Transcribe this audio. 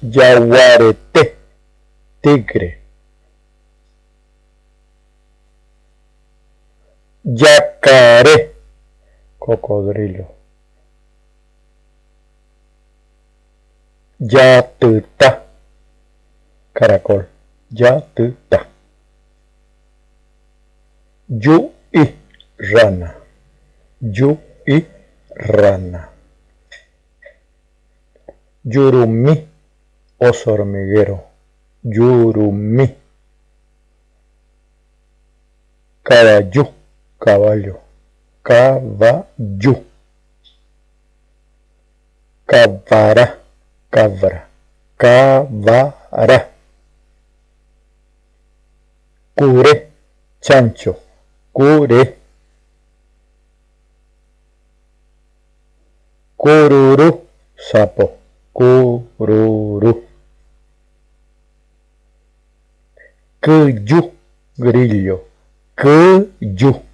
Jaguarete, tigre. Jakare, cocodrilo. Jatyta, caracol. Jatyta. Ju'i, rana. Ju'i, rana. Jurumi, oso hormiguero. Jurumi. Kavaju, caballo. Kavaju. Kavara, cabra. Kavara. Kure, chancho. Kure. Kururu, sapo. Kururu. Kyju, grillo. Kyju.